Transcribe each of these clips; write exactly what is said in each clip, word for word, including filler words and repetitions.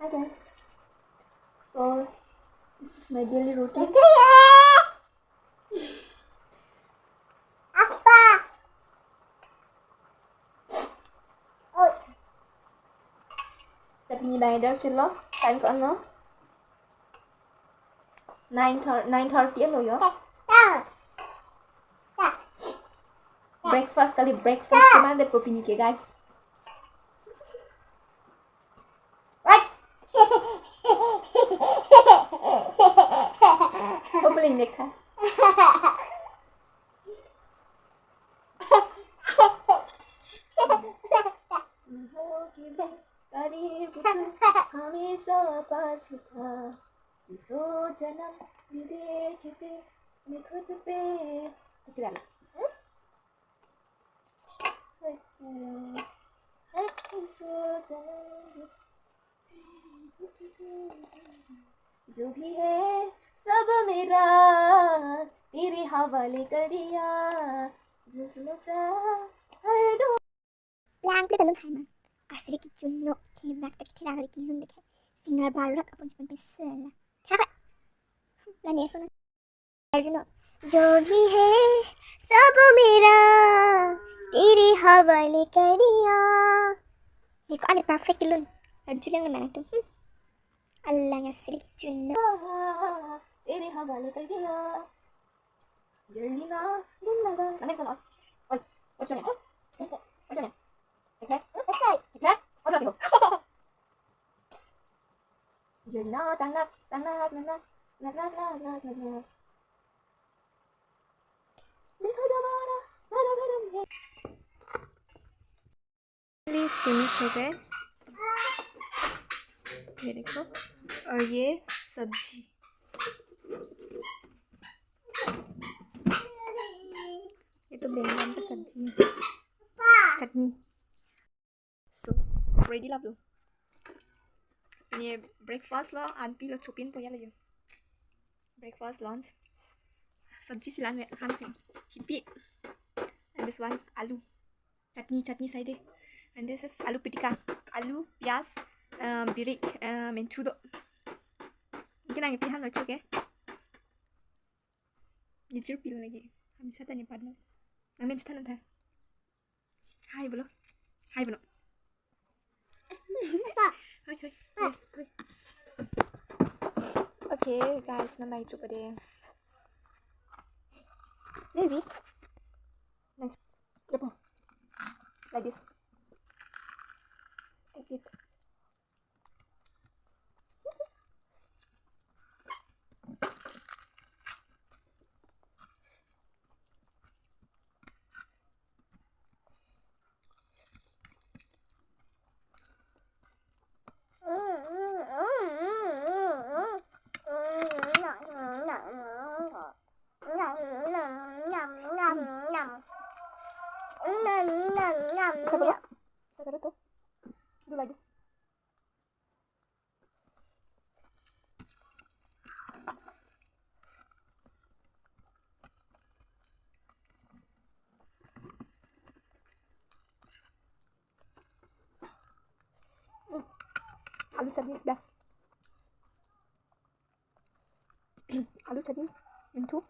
Hi guys. So this is my daily routine. Step ini bang eder chilo. Time ko-an lo? Nine thirty, nine thirty lo yo. Breakfast kali, breakfast. Cuman det kopi ni ke, guys. What? Opening neck ha. हो कि मैं करीब तू हमेशा पास था, कि सौ जन्म भी देखे थे मैं खुद पे। कितना? कि सौ जन्म भी जो भी है सब मेरा तेरे हवाले कर दिया, जिस्म का हर door. Plangple ta lun hai ma. Asri kechun lo, thevak ta kethevak le kelun dekhe. Singer Barak apon chipon pesela. Thevak. Lani ason. Arjun lo. जो भी है सब मेरा तेरे हवाले कर दिया. Niko ale perfect kelun. Arjun lang naman tu. Hmm. Alang asri kechun lo. तेरे हवाले कर दिया. Jerlina, din na da. Namin sa no? Oy, what's your name? What's your name? Ekhe? Ekhe? What do you? Jerlina, tangnak, tangnak, tangnak, tangnak, tangnak, tangnak, tangnak. देखो जमाना, सारा गरम है. Finish हो गए. ये देखो, और ये सब्जी, ये तो बैंगन का सब्जी है, चटनी. So ready lap lo. Ini breakfast lo, anpi lo chopinpo ya lo yo. Breakfast, lunch. Sabji si la-an me, han si. Hipi. And this one, aloo. Chutney, chutney side. And this is aloo pitika. Aloo, piyaj, uh, birik, uh, menchu do. Niki nangkepi han lo cho ke. Nijir pil lagi. Hamisa ta ne partner. Nang menchu than tha. Hi bolo. Hi bolo. Hi, hi. Yes, hi. Okay, guys, namai chupa de. Maybe. Next. Like this. Take it. Isa pa do? Isa pa do to? Do like this. Mm. Aloo chutney is best. Aloo chutney into.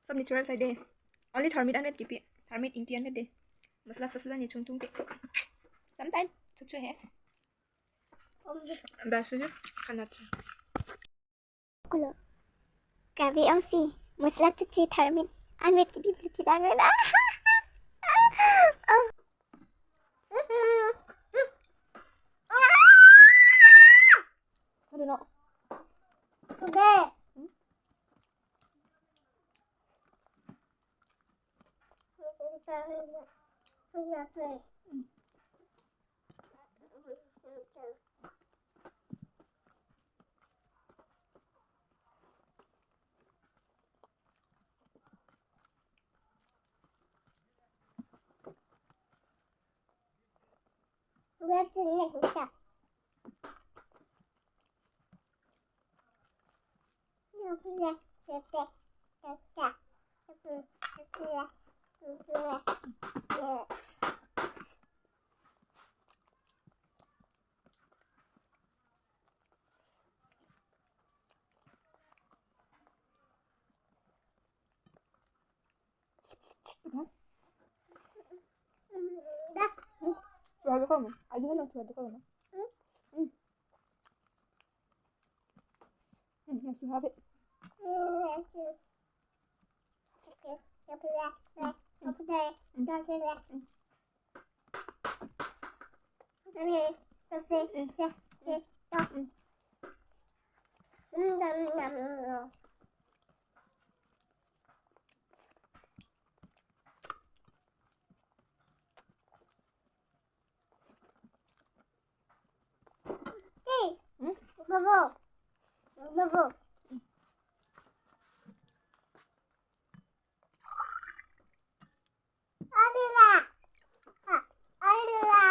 Sob natural side de. Only tharmit anvet kipi. Tharmit ingti anvet de. Masala sasala ne chungchung ke. Sometime chuchu he. Bas je, khanat. Olo. Kabi ong si, masala chuchu tharmit anvet kipi kipi anvet. Oh. Sorry, no. Okay. Hmm? Sudah kamu? Aja kan sudah kamu? Hmm. Hmm, masih habis. Hmm? Bobo. Bobo. Adila. Ah, adila.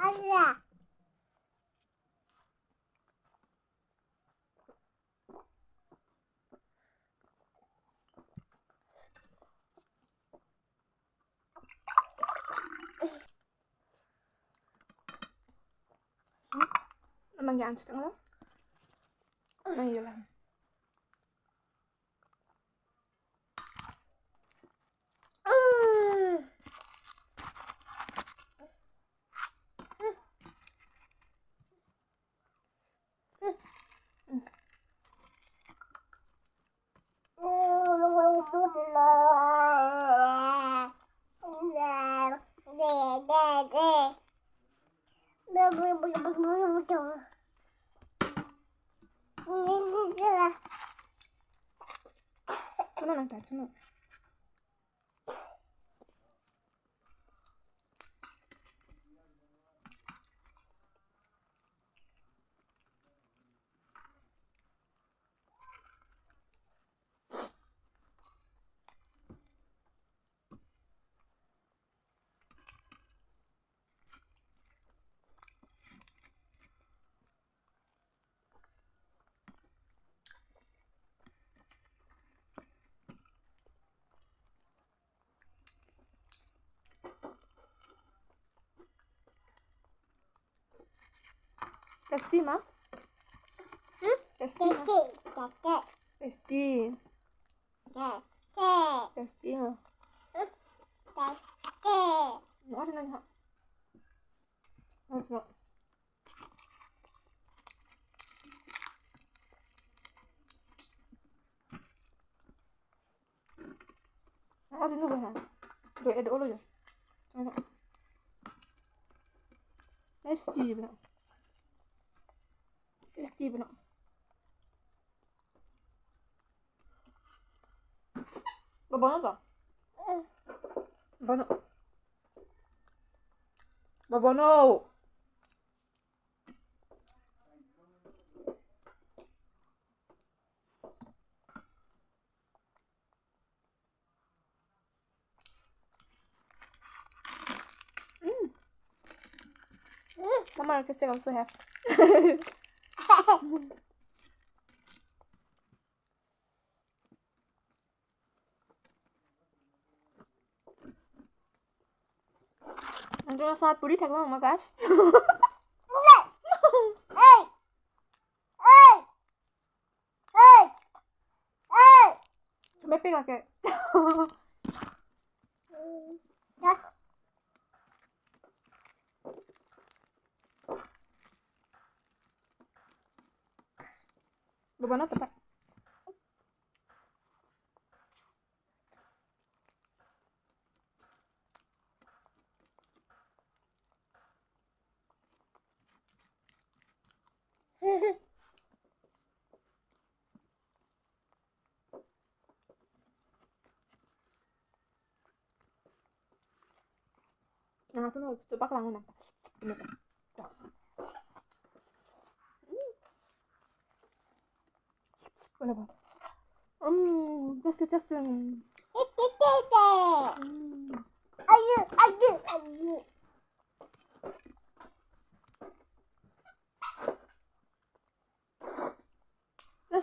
Adila. Namang yang ceteng lo. Namang yang. Chenong nang ta, chenong. Tasty ma? Hmm? Tasty ma? Tasty, tasty. Tasty. Tasty. Tasty ma? Hmm? Tasty. No, ada nanya. Harus no. Ang atin lo ba ha? Do, eh, do lo ya. Ano? Tasty ba? Tasty ba? Bobono to? Bobono. Bobono. Mm. Mm, some markets they also have. Anke asat puri thek lo ma, guys. Hey! Hey! Hey! Hey! Sampai pik lagi. Dah. Bobono tepat. Nang atum lo, coba kelang nang. Ini kan. Tuh. Hmm. Kenapa? Hmm, just, just, hmm. Hmm. Ayo, ayo, ayo.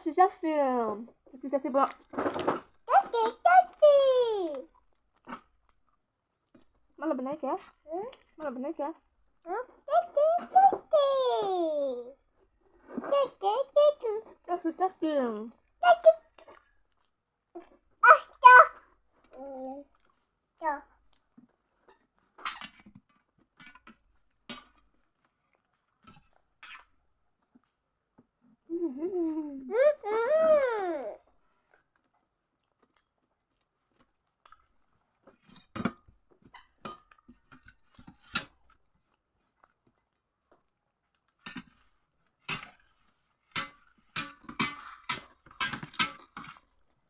Sisa film. Sisa si bo. Tasty, tasty. Malah benar ya? Hmm? Malah benar ya? Hmm? Tasty, tasty. Tasty, tasty. Tasty, tasty. Tasty. Ah, ya. Hmm, ya.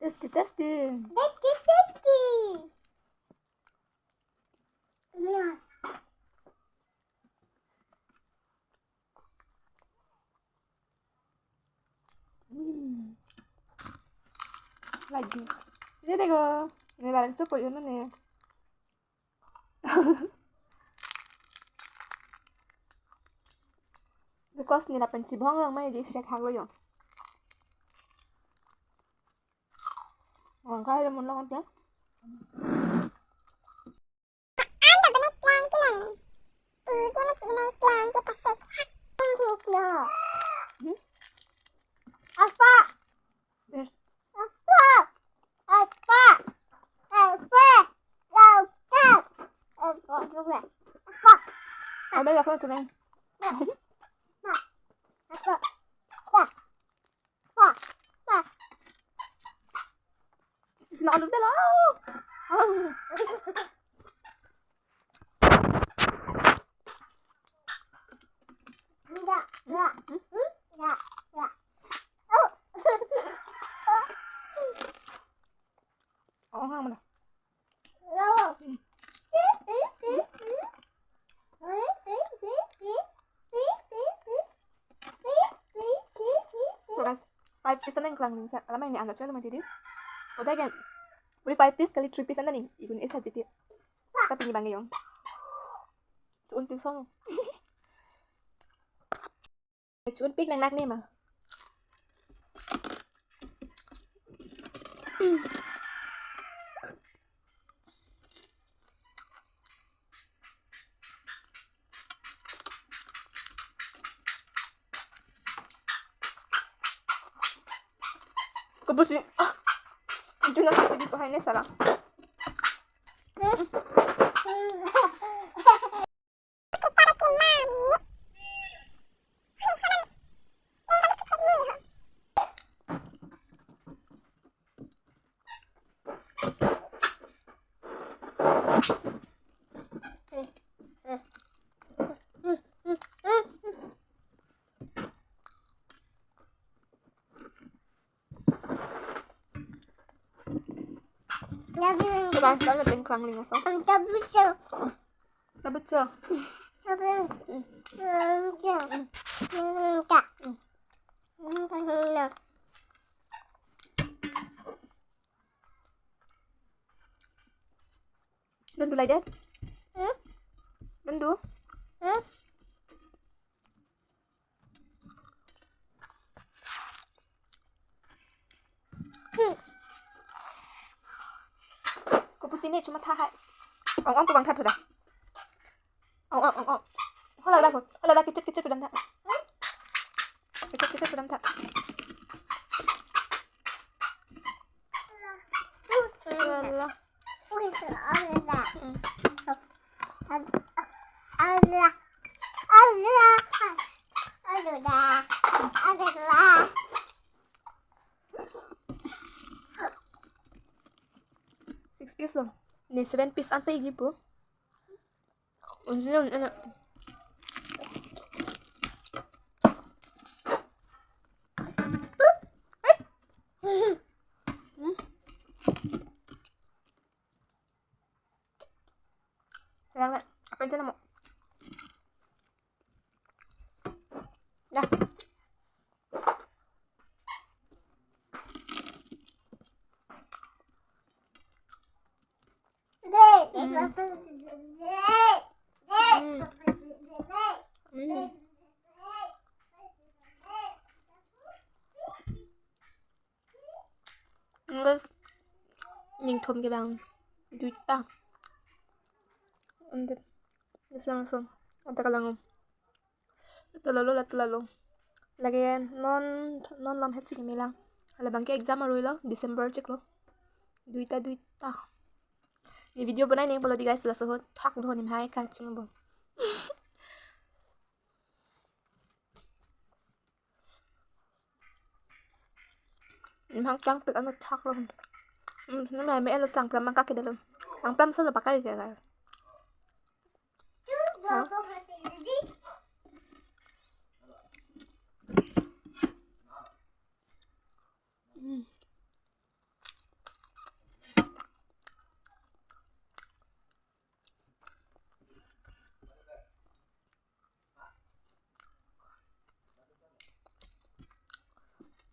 Tasty, tasty. Tasty, tasty. Ya. Hmm. Lagi. Ini deh, go. Ini lalang cukup ya, ini. Because nila pen chibong lang mai di sek hang lo yo. Ang kaya mo lang dia. Anda benai plan kilang. Usia na cibinai plan kita sek hak. Lo. Hmm? Apa? Yes. Apa? Apa? Apa? Apa? Apa? Apa? Apa? Apa? Apa? Apa? Apa? Apa? Apa? Sisi na alu dalo. Au. Enggak, enggak. Hmm? Enggak, enggak. Oh. Oh, hang mana? Lo. Hmm. Guys, five piece an nangklang ning sa. Alam ini anggap siya naman didi. So, dai kan. Puri five piece kali three piece an nang igun isa didi. Tapi ini bang yung. Tuun piece song. Chun pik nang nak ne ma. Kopusi. Ah. Itu nasi pidi pahai ne salah. Coba, kita lihat yang kerang lingas, oh. Tabucho. Tabucho. Don't do like that. Hmm? Don't do. Hmm? Kopusi ne chuma tha hai. Ong ong pu bang tha thu da. Ong ong ong ong. Hala da ko. Hala da kicit kicit pudam tha. Kicit kicit pudam tha. Hala. Hmm. Six piece lo. Ne seven piece an pe igi po. Unjin un ena. Hmm. Lang na. Apa yang mo? Dah. Hmm. Hmm. Guys, ningthom ke bang. Duita. Ante. Laso langsung. Ante kalang. Lato lalo, lato lalo. Lake non, non lam het si keme lang. Halabangke exam arui lo, December chiklo. Duita, duita. Ne video bonai nangpo lo dei guys, laso ahut thak do nimhai kachingbo. Nimhang kangpik ano thak lo. Hmm, nimhang me elo changpram angka kedalo. Changpram solo pakai ke guys.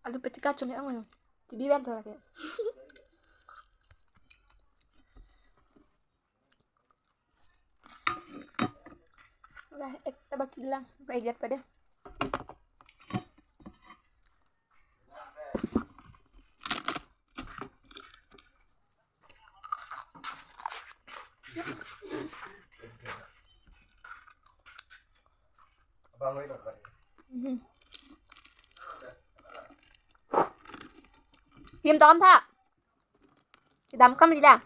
Alu petika chunge ang ano. T V vel lake. Lah, ekta baki lang. Ba ejat pada. Him tom tha. Kedam kam lila.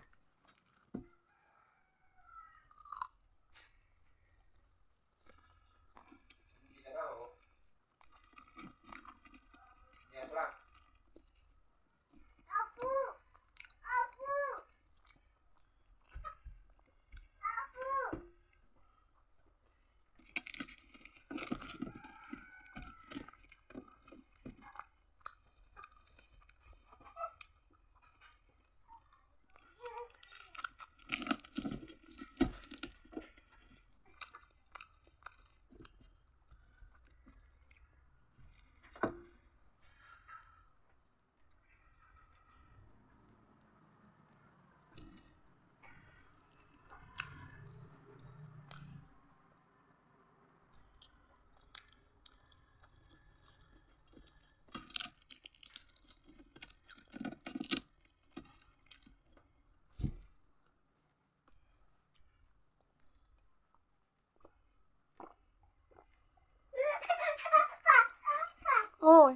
Oi.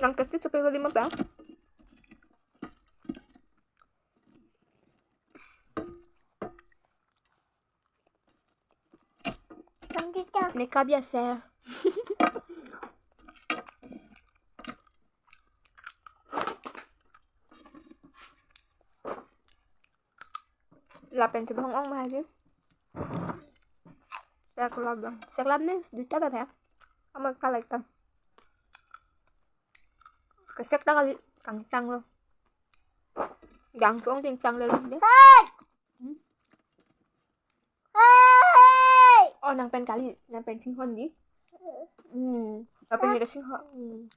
Nang kecil seperti lima bang. Neka biasa. Lapen chibahong ong ma haji. Seklap bang. Seklap ne duita ba ya. Ama kalai ta. Kesek ta kali kangtang lo. Gang suong ting tang lo de. Hmm? Oh, nang pen kali, nang pen singhon di. Hmm. Nang pen nika singhon. Hmm.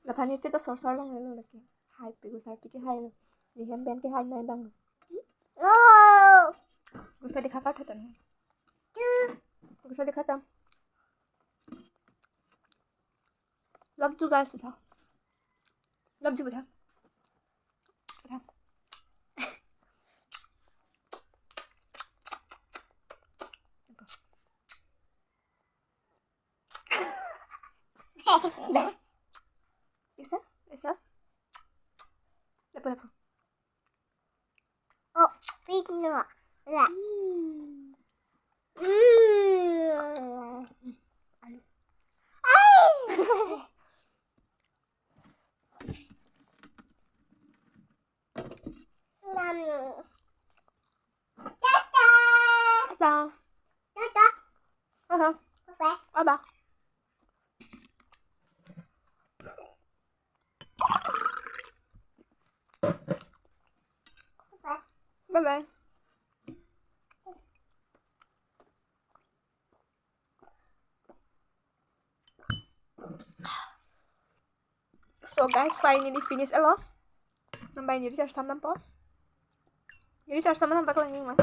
Laphan ni chita sor sor long lo lagi. Hai pi gusar pi ke hai lo. Ni hem pen ke hai nai bang. Gusar di khakar thatan. Gusar di khatam. Love you guys, beta. Love you, beta. Beta. Dah. Bisa? Bisa? Dapat apa? Oh, pink na. Wala. Hmm. Hmm. Ay. Nam. Tata. Tata. Tata. Aha. Apa? Apa? Bye bye. So guys, finally finish alo. Nambai ni recharge sam nampo. Ni recharge sam nampo ko lagi ma.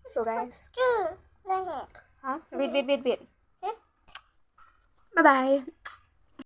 So guys. Huh? Wait, wait, wait, wait. Bye bye.